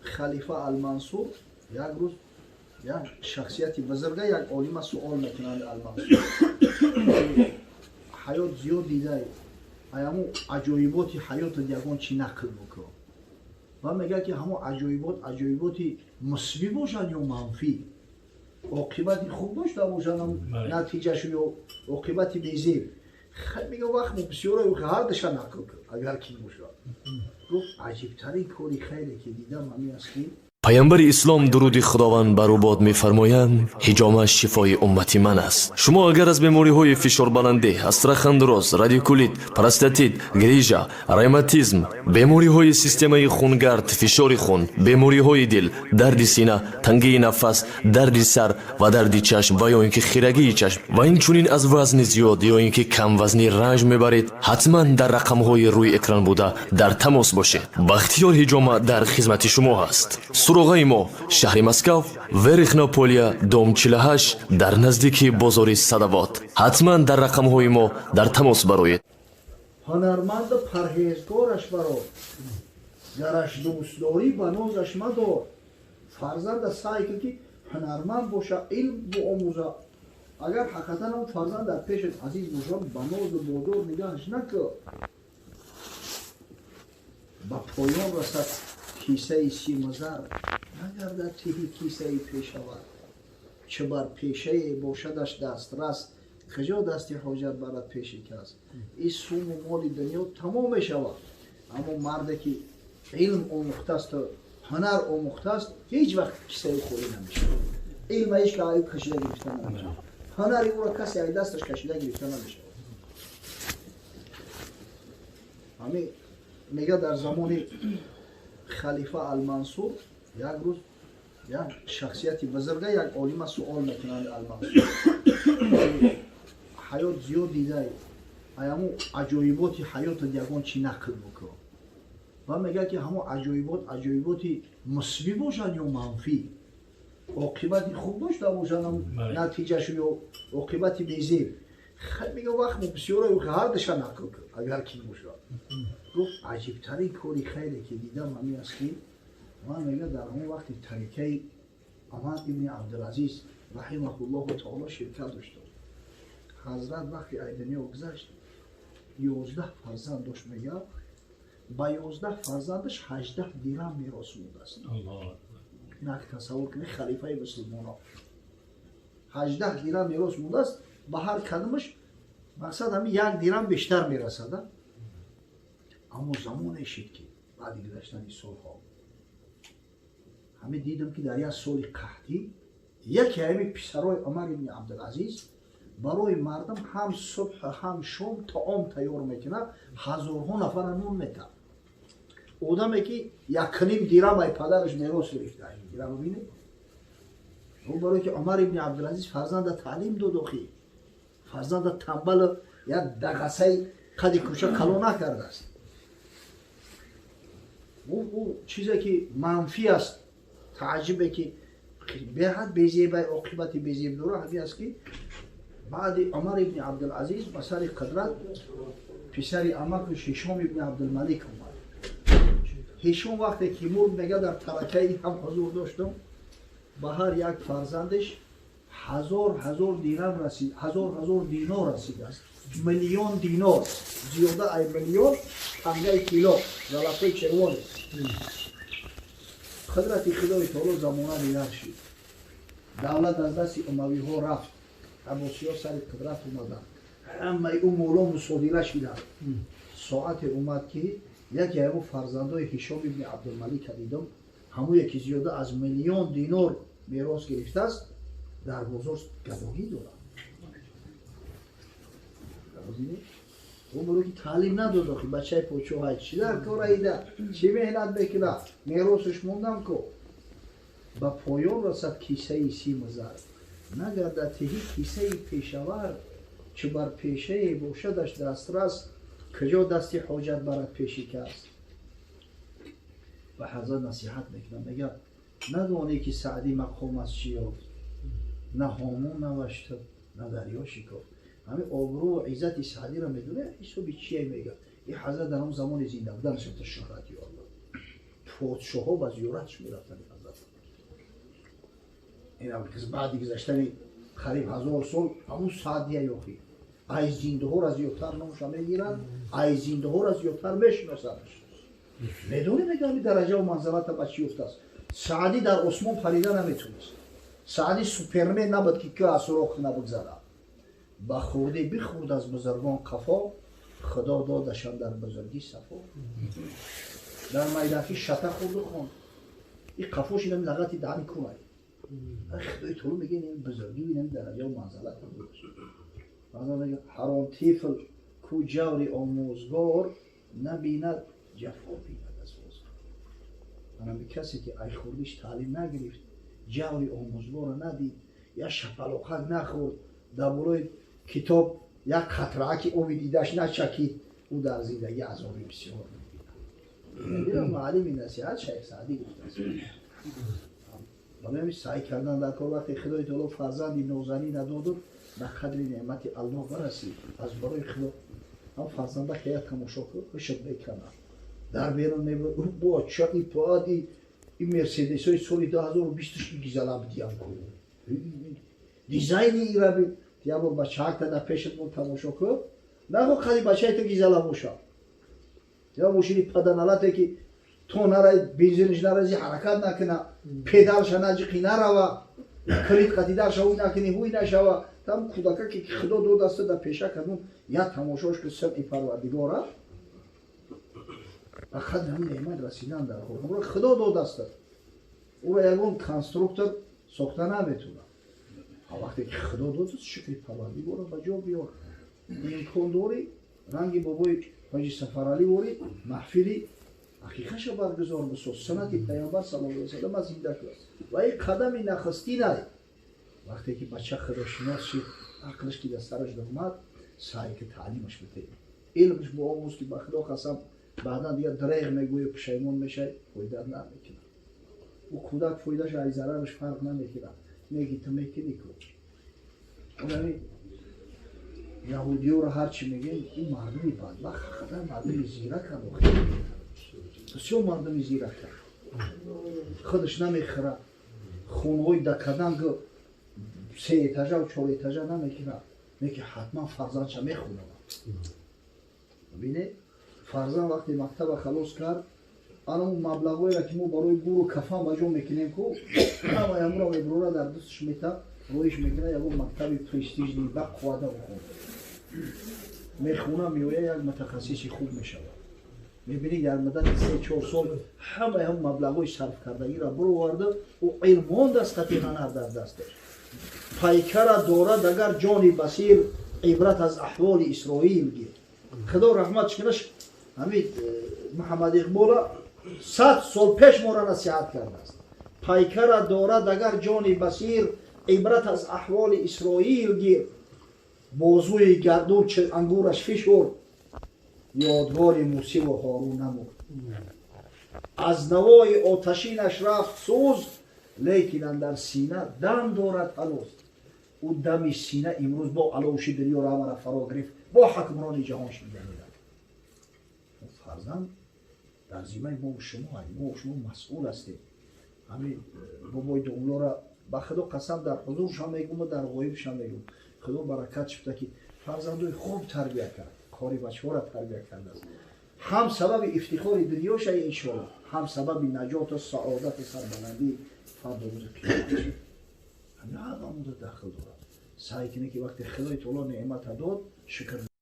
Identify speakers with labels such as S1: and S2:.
S1: Халифа Алмансур як рӯз як шахсияти бузурга, як олима суол мекунанд: Алмансур, ҳаёт зиёд дидай, аяму аҷоиботи ҳаётат ягон чӣ нақл букун. Ва мегӯяд, ки ҳамон аҷоибот аҷоиботи мусбӣ бошанд ё манфӣ, оқибати хуб дошта бошанд натиҷашу ё оқибати безеб. Мега, вақт мо бисёро ҳар душа нақл кун, агар ки бошад. Гуфт, аҷибтарин кори хайре ки дидам, ҳамин аст, ки
S2: Паямбари ислом, дуруди Худованд бар ӯ бод, мефармоянд: «Ҳиҷома шифои уммати ман аст». Шумо агар аз бемориҳои фишорбаландӣ, остеохондроз, радикулит, простатит, грижа, ревматизм, бемориҳои системаи хунгард, фишори хун, бемориҳои дил, дарди сина, тангии нафас, дарди сар ва дарди чашм ва ё ин ки хирагии чашм ва инчунин аз вазни зиёд ё ин ки камвазнӣ ранҷ мебаред, ҳатман дар рақамҳои рӯи экран буда дар тамос бошед. Бахтиёр Ҳиҷома дар хизмати шумо ҳаст. Суроғаи мо: шаҳри Москав, Верхнее Поле, дом 48, дар наздики бозори Садовод. Ҳатман дар рақамҳои мо дар тамос бароед.
S1: Ҳунарманду парҳезгораш барор, гараш дӯстдорӣ, ба нозаш мадор. Фарзанда саъй кун, ки ҳунарманд боша, илм биомӯза. Агар ҳақиқатан он фарзанд дар пешат азиз бошад, ба нозу бодор нигаҳаш накун. Ба поён расад кисаи симазар, нагардад тиҳи кисаи пешавар. Чӣ бар пешае бошадаш дастрас, куҷо дасти ҳоҷат барад пеши кас? Ин суму моли дунё тамом мешавад, аммо марде ки илм омӯхтаасту ҳунар омӯхтааст, ҳеҷ вақт кисаи холӣ намешавад. Илма ҳеҷ ка кашида гирифта намешавад, ҳунари ӯро касе ай дасташ кашида гирифта намешавад. Ҳамин мега, дар замони халифа Алмансур як рӯз як шахсияти бузурга, як олима суол мекунанд: Алмансур, ҳаёт зиёд дидай, аяму аҷоиботи ҳаётат ягон чӣ нақл букун. Ва мегӯяд, ки ҳамон аҷоибот аҷоиботи мусбӣ бошанд ё манфӣ, оқибати хуб дошта бошанд натиҷашу ё оқибати безеб. Мега, вақт мо бисёро ҳар душа нақл кун, агар ки бошад. Гуфт, аҷибтарин кори хайре ки дидам, ҳамин аст, ки ман, мега, дар ҳамон вақти тарикаи Умар ибни Абдулазиз раҳимаҳуллоҳу таоло ширкат доштам. Ҳазрат вақти ай дунё гузашт, 11 фарзанд дошт. Мега, ба 11 фарзандаш 18 дирам мерос мондааст. Инак тасаввур кунед, халифаи мусулмонон 18 дирам мерос мондааст. Ба ҳар кадомаш, мақсад, ҳамин як дирам бештар мерасад. Аммо замоне шид, ки баъди гузаштани солҳо ҳамин дидам, ки дар як соли қаҳтӣ яке ҳамин писарои Умар ибни Абдулазиз барои мардум ҳам субҳ, ҳам шом таом тайёр мекунад, ҳазорҳо нафара нон метавад. Одаме ки якним дирам ай падараш мерос гирифта. Дирам бинед, барое ки Умар ибни Абдулазиз фарзанда таълим дод. Охи, фарзанда тамбал, як дағасаи қади кӯча калон накардааст. Ӯ чизе ки манфӣ аст, тааҷҷубе ки беҳад безебай, оқибати безеб дора, ҳамин аст, ки баъди Умар ибни Абдулазиз ба сари қудрат писари амакуш Ҳишом ибни Абдулмалик омад. Ҳишом вақте ки мурд, мега, дар таракаи ҳам ҳузур доштам, ба ҳар як фарзандаш ҳазор ҳазор дирам расид, ҳазор ҳазор динор расидааст, миллион динор, зиёда ай миллион тангаи тилло, золотой, червоный. Қудрати Худои таоло, замона дигар шид, давлат аз дасти умавиҳо рафт, аббосиҳо сари қудрат омаданд, ҳамаи ӯ моло мусодира шиданд. Соате омад, ки яке ҳамун фарзандои Ҳишом ибни Абдулмалика дидам, ҳамуе ки зиёда аз миллион динор мерос гирифтааст, дар бозор гадогӣ дорад. Ӯ баро ки таълим надод. Охи, бачаи подшоҳай чӣ дар кора ида, чӣ меҳнат мекунад? Меросаш мондам ко. Ба поён расад кисаи симу зар, нагардад тиҳи кисаи пешавар. Чӣ бар пешае бошадаш дастрас, куҷо дасти ҳоҷат барад пеши кас? Ба ҳазрат насиҳат мекунад, мегӯяд: «Надонӣ, ки Саъдӣ мақом аз чӣ ёфт? На ҳомун навашта, на дарё шикофт». Ҳамин обрӯу иззати Саъдиро медонед, ҳисоби чие? Мега, ин ҳазрат дар он замони зинда буданаш шӯҳрат ёфт. Подшоҳҳо ба зиёратш мерафтанд. Инам баъди гузаштани қариб 1000 сол ҳамун Саъдия ёхи ай зиндаҳоро зиёдтар номша мегиранд, ай зиндаҳоро зиёдтар мешиносандш. Медонӣ, мегӯям, дараҷаву манзалата ба чӣ ёфтааст? Саъдӣ дар осмон парида наметонист. Саъдӣ супермен набуд, ки ки аз сурох набигзара. Ба хурдӣ бихӯрд аз бузургон қафо, Худо додашам дар бузургӣ сафо. Дар майдаки шата хӯрду хонд. И қафош инами лағати даҳани кунай. Худои таоло мега, ин бузургӣ, инами дараҷаву манзалата буд. Ҳар он тифл, ку ҷаври омӯзгор набинад, ҷафо бинад аз рӯзгор. Анами касе, ки ай хурдиш таълим нагирифт, ҷаври омӯзгорро надид, як шапалоқак нахӯрд, дар болои китоб як қатрааки оби дидаш начакид, ӯ дар зиндагӣ азоби бисёр мебинад. Муаллими насиҳат Шайх Саъдӣ гуфтааст. Барои саъй кардан дар кор. Вақте Худои таоло фарзанди нозанӣ надоду, ба қадри неъмати Аллоҳ барасӣ. Аз барои Худо ҳам фарзанда хея тамошо кун, ҳушат мекана. Дар берун боча и паади и Мерседесҳои соли 2020 гизала бидиям ку, дизайни ира би. Як бор бачаакта дар пешат бо тамошо кун, нахо қади бачаи ту гизала боша. Я мошини паданалате, ки то нара бензинш нарази, ҳаракат накуна, педалша наҷиқи, нарава, калид қатидарша ҳуй накунӣ, ҳуй нашава. Там кӯдака, ки Худо додаста, дар пеша кардун, як тамошош ки самъи Парвардигора. Ба қадри ҳам неъмат расидан дар кор. Ӯро Худо додаста, ӯро ягон конструктор сохта наметунад. Вақте ки Худо дод, шукри Парвардигора ба ҷо биёр. Имкон дорӣ, ранги бобои Ҳоҷи Сафаралӣ ворӣ, маҳфили ҳақиқаша баргузор бисоз, суннати Паёмбар саллаллоҳу алайҳи васаллам зинда кун. Ва ин қадами нахустинай. Вақте ки бача худошинос шид, ақлаш ки дар сараш омад, саъй ки таълимаш битед, илмш биомӯз, ки ба Худо қасам, баъдан дигар дреғ мегӯӣ, пушаймон мешавӣ, фоида намекунад. Ӯ кӯдак фоидаша аз зарараш фарқ намекунад. Меги, ту мекунӣ ку. Онами яҳудиёро ҳарчи мегӯем, ин мардуми бадбахт, ҳақиқатан мардуми зираканд. Бисёр мардуми зираканд. Худаш намехӯрад, хонаҳои дакаданг се этажа чор этажа намекунад, неки ҳатман фарзандша мехонад. Бине, фарзанд вақте мактаба халос кард, анамун маблағҳоеро, ки мо барои гуру кафан ба ҷо мекунем ку, ҳамаи ҳамуро мебурора, дар дасташ мета, роиш мекунад, ягон мактаби престижный ба қуввата бихонад. Мехона, меоя, як мутахассиси хуб мешавад. Мебинӣ, дар муддати 3-4 сол ҳамаи ҳам маблағҳои сарфкардагиро бироварда, ӯ илм мондааст, қати ҳанар дар дасташ. Пайкара дорад агар ҷони басир, ибрат аз аҳволи Исроил гир. Худо раҳматш кунаш, ҳамин Муҳаммад Иқбола 100 сол пеш моро насиҳат кардааст. Пайкара дорад агар ҷони басир, ибрат аз аҳволи Исроил гир. Бозуи гардун ангураш фишурд, ёдгори Мусиву Ҳорун намурд. Аз навои оташинаш рафт сӯз, лекин андар сина дам дорад ҳанӯз. Ӯ дами сина имрӯз бо аловши дунёро ҳамара фаро гирифт, бо ҳукмрони ҷаҳон шида мерад. Фарзанд дар зимаи мо шумо, мо шумо масъул ҳастем. Ҳамин бобои домлора, ба Худо қасам, дар ҳузуршам мегӯм, дар ғоибшам мегӯм, Худо баракат шуда, ки фарзандои хуб тарбия кард, кори бачаҳоро тарбия кардааст. Ҳам сабаби ифтихори дунёша, иншоалло, ҳам сабаби наҷоту саодату сарбаландии фардо, рӯзи қиёмат. Ҳамин ҳама муддат дахл дорад. Саъй кунед, ки вақте Худои таоло неъмата дод, шукр.